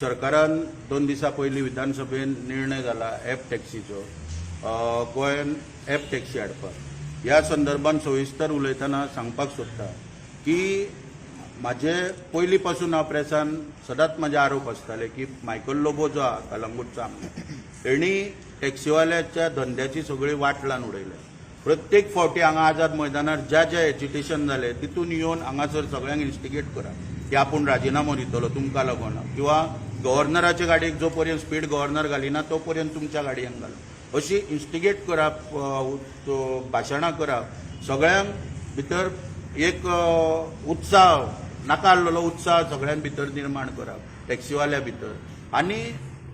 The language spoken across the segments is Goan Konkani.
सरकारान 2 दिसां पयलीं विधानसभेन निर्णय जाला एप टॅक्सीचो, गोंयान एप टॅक्सी हाडपाक. ह्या संदर्भात सविस्तर उलयतना सांगपाक सोदता की म्हाजे पयलीं पासून हांव प्रेसान सदांच म्हाजे आरोप आसताले की मायकल लोबो जो आहा कलंगूटचो आमदार, तेणी टॅक्सीवाल्याच्या धंद्याची सगळी वाट लावन उडयल्या. प्रत्येक फावटी हांगा आझाद मैदानार ज्या ज्या एजिटेशन जाले, तितून येवन हांगासर सगळ्यांक इन्स्टिगेट करा की आपूण राजिनामो दितलो तुमकां लागून किंवा गव्हर्नराचे गाडयेक जो पर्यंत स्पीड गव्हर्नर घालिना तो पर्यंत तुमच्या गाडयेक घालप, अशी इन्स्टिगेट करप, भाशणां करप, सगळ्यांक भितर एक उत्साह नाका आसलेलो उत्साह सगळ्यां भितर निर्माण करप टॅक्सीवाल्या भितर. आनी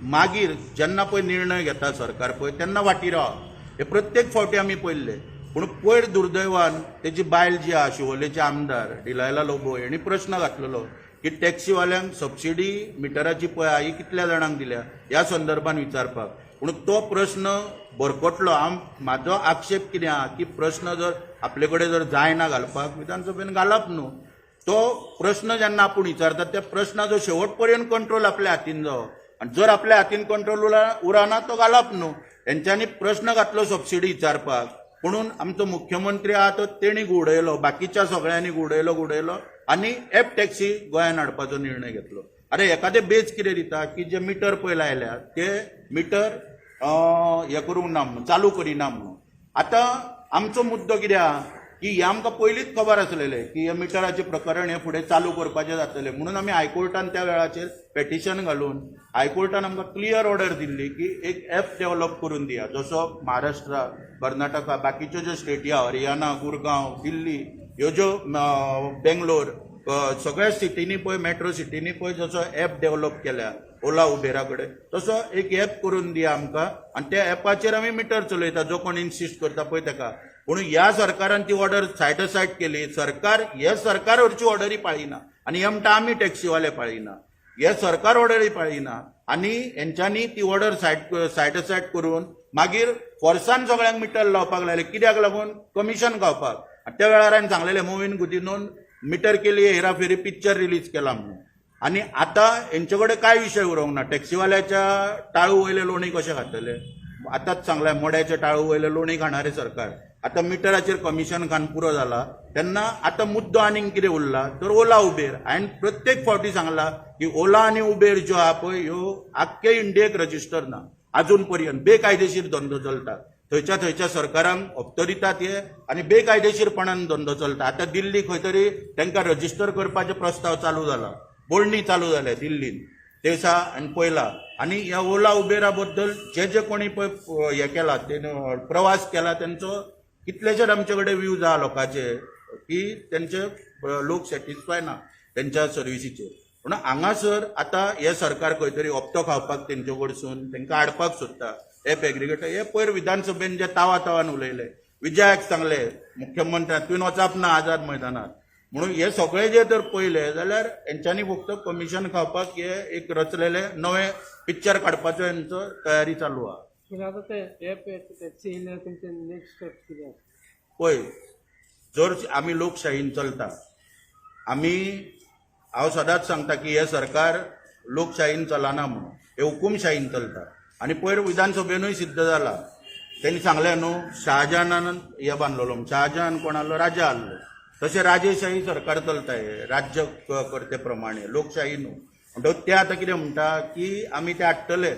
मागीर जेन्ना पळय निर्णय घेता सरकार पळय, तेन्ना वाटी रावप, हे प्रत्येक फावटी आमी पळयल्ले. पूण पयर दुर्दैवान तेजी बायल जी आहा, शिवोलेचे आमदार डिलायला लोबो, हेणी प्रश्न घातलेलो की टॅक्सीवाल्यांक सबसिडी मिटराची पळय आहा ही कितल्या जाणांक दिल्या, ह्या संदर्भात विचारपाक. पूण तो प्रश्न भरकटलो. हांव म्हाजो आक्षेप कितें आहा की प्रश्न जर आपले कडेन जर जायना घालपाक, विधानसभेन घालप न्हू. तो प्रश्न जेन्ना आपूण विचारता, त्या प्रश्नाचो शेवट पर्यंत कंट्रोल आपल्या हातीन जावो आनी जर आपल्या हातीन कंट्रोल उरना, तो घालप न्हू. तेंच्यांनी प्रश्न घातलो सबसिडी विचारपाक, पुणून आमचो मुख्यमंत्री आहा तो तेणी घुंवडयलो, बाकीच्या सगळ्यांनी घुंवडयलो घुंवडयलो आनी एप टॅक्सी गोंयान हाडपाचो निर्णय घेतलो. अरे, एखादे बेज कितें दिता की जे मिटर पळय लायल्या ते मिटर हें करूंक ना म्हणून, चालू करिना म्हणून. आतां आमचो मुद्दो कितें आहा की हें आमकां पयलींच खबर आसलेलें की हे मिटराचें प्रकरण हें फुडें चालू करपाचें जातलें, म्हणून आमी हायकोर्टान त्या वेळाचेर पेटिशन घालून हायकोर्टान आमकां क्लियर ऑर्डर दिल्ली की एक एप डेव्हलप करून दिया, जसो महाराष्ट्र, कर्नाटका, बाकीच्यो ज्यो स्टेटी आहा, हरियाणा, गुरगांव, दिल्ली, ह्यो ज्यो बेंगलोर, सगळ्या सिटींनी पळय, मेट्रो सिटींनी पळय जसो एप डेव्हलप केल्या ओला उबेरा कडेन, तसो एक एप करून दिया आमकां आनी त्या एपाचेर आमी मिटर चलयता, जो कोण इन्सिस्ट करता पळय ताका. पूण ह्या सरकारान ती ऑर्डर सायड सायड केली. सरकार, हे सरकार हरशी ऑर्डरी पाळिना आनी हे म्हणटा आमी टॅक्सीवाले पाळिना. हे सरकार ऑर्डरी पाळिना आनी हेंच्यांनी ती ऑर्डर सायड सायड सायड करून मागीर फोर्सान सगळ्यांक मिटर लावपाक लायले. कित्याक लागून? कमिशन खावपाक. आनी त्या वेळार हांवें सांगलेलें, मोविन गुदिन्होन मिटर केली हेराफेरी पिक्चर रिलीज केला म्हणून. आनी आतां हेंचे कडेन कांय विशय उरोंक ना. टॅक्सीवाल्याच्या टाळू वयले लोणी कशें खातले? आतांच सांगलें, मड्याच्या टाळू वयले लोणी खाणारे सरकार. आतां मिटराचेर कमिशन खान पुरो जाला तेन्ना आतां मुद्दो आनीक कितें उरला तर ओला उबेर. हांवें प्रत्येक फावटी सांगला की ओला आनी उबेर ज्यो आहा पळय, ह्यो आख्खे इंडियेक रजिस्टर ना अजून पर्यंत. बेकायदेशीर धंदो चलता. थंयच्या थंयच्या सरकारांक हप्तो दितात हे आनी बेकायदेशीरपणान धंदो चलता. आतां दिल्ली खंय तरी तांकां रजिस्टर करपाचे प्रस्ताव चालू जाला, बोलणी चालू जाल्या दिल्लीन ते दिसा आनी पळयला. आनी ह्या ओला उबेरा बद्दल जे जे कोणी पळय हे केला, ते प्रवास केला, तेंचो कितलेशेच आमचे कडेन व्यूज आहा लोकांचे की तेंचे लोक सॅटिस्फाय ना तेंच्या सर्विसीचेर. पूण हांगासर आतां हें सरकार खंय तरी हप्तो खावपाक तेंचे कडसून तांकां हाडपाक सोदता एप एग्रिगेटर. हे पयर विधानसभेन जे तावा तावान उलयले, विजयाक सांगले मुख्यमंत्र्यान, तुवें वचप ना आझाद मैदानार म्हणून. हे सगळे जे जर पळयले जाल्यार हेंच्यांनी फक्त कमिशन खावपाक हे एक रचलेले नवे पिक्चर काडपाचो हेंचो तयारी चालू आहा. पूण आतां ते एप टॅक्सी येयल्यार तुमचे नेक्स्ट स्टेप कितें आसा? पळय, जर आमी लोकशाहीन चलता आमी, हांव सदांच सांगता की हें सरकार लोकशाहीन चलना म्हणून, हे हुकुमशाहीन चलता. आनी पयर विधानसभेनूय सिद्ध जाला. तेणी सांगलें न्हू, शहाजहानान हे बांदलेलो. शहाजहान कोण आहलो? राजा आहलो. तशें राजेशाही सरकार चलता हे राज्य करते प्रमाणे, लोकशाही न्हू. म्हणटकच ते आतां कितें म्हणटा की आमी ते हाडटले.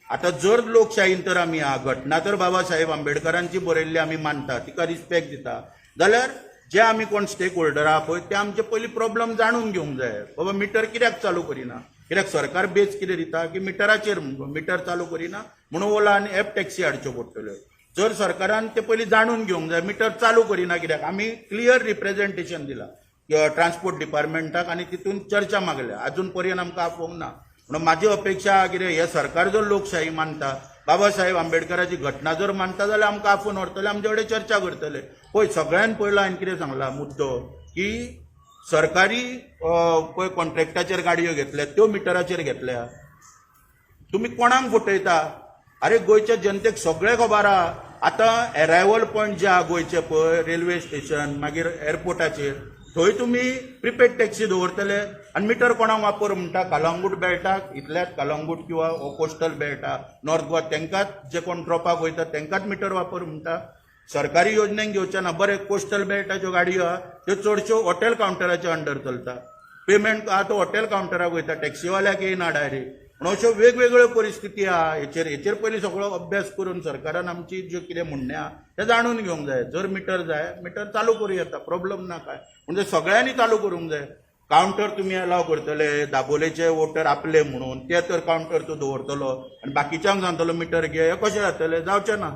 आतां जर लोकशाहीन तर आमी आहा, घटना तर बाबा साहेब आंबेडकरांची बरयल्ली आमी मानता, तिका रिस्पेक्ट दिता, जाल्यार जे आमी कोण स्टेक होल्डर आहा पळय, ते आमचे पयलीं प्रॉब्लम जाणून घेवंक जाय. बाबा, मिटर कित्याक चालू करिना? कित्याक सरकार बेज कितें दिता की मिटराचेर मिटर चालू करिना म्हणून ओला आनी एप टॅक्सी हाडच्यो पडटल्यो. जर सरकारान ते पयलीं जाणून घेवंक जाय, मिटर चालू करिना कित्याक. आमी क्लियर रिप्रेझेंटेशन दिला ट्रान्सपोर्ट डिपार्टमेंटाक आनी तितून चर्चा मागल्या. अजून पर्यंत आमकां आपोवंक ना. म्हणून म्हाजी अपेक्षा आहा, कितें हें सरकार जर लोकशाही मानता, बाबासाहेब आंबेडकराची घटना जर मानता जाल्यार आमकां आपोवन व्हरतले, आमचे कडेन चर्चा करतले. पळय, सगळ्यान पयलो हांवें कितें सांगलां मुद्दो की सरकारी पळय कॉन्ट्रॅक्टाचेर गाडयो घेतल्या, त्यो मिटराचेर घेतल्या. तुमी कोणाक फटयता? अरे, गोंयच्या जनतेक सगळें खबर आहा. आतां एरायवल पॉयंट जे आहा गोंयचे पळय, रेल्वे स्टेशन, मागीर एअरपोर्टाचेर, थंयसर थंय तुमी प्रिपेड टॅक्सी दवरतले आनी मिटर कोणाक वापर म्हणटा? कलंगूट बेल्टाक इतल्याच कलंगूट किंवा हो कोस्टल बेल्टा, नॉर्थ गोवा, तांकांच जे कोण ड्रॉपाक वयता तांकांच मिटर वापर म्हणटा. सरकारी योजनेक घेवचे ना. बरें, कोस्टल बेल्टाच्यो गाडयो आहा त्यो चडश्यो हॉटेल कावंटराच्या अंडर चलता. पेमेंट आहा तो हॉटेल कावंटराक वयता, टॅक्सीवाल्याक येयना डायरेक्ट. म्हणून अश्यो वेगवेगळ्यो परिस्थिती आहा. हेचेर पयलीं सगळो अभ्यास करून सरकारान आमची ज्यो कितें म्हणणें आहा तें जाणून घेवंक जाय. जर मिटर जाय, मिटर चालू करूं येता, प्रॉब्लम ना काय, म्हणजे सगळ्यांनी चालू करूंक जाय. कावंटर तुमी अलाव करतले, दाबोलेचे वोटर आपले म्हणून ते तर कावंटर तूं दवरतलो आनी बाकीच्यांक सांगतलो मिटर घे, हें कशें जातलें? जावचें ना.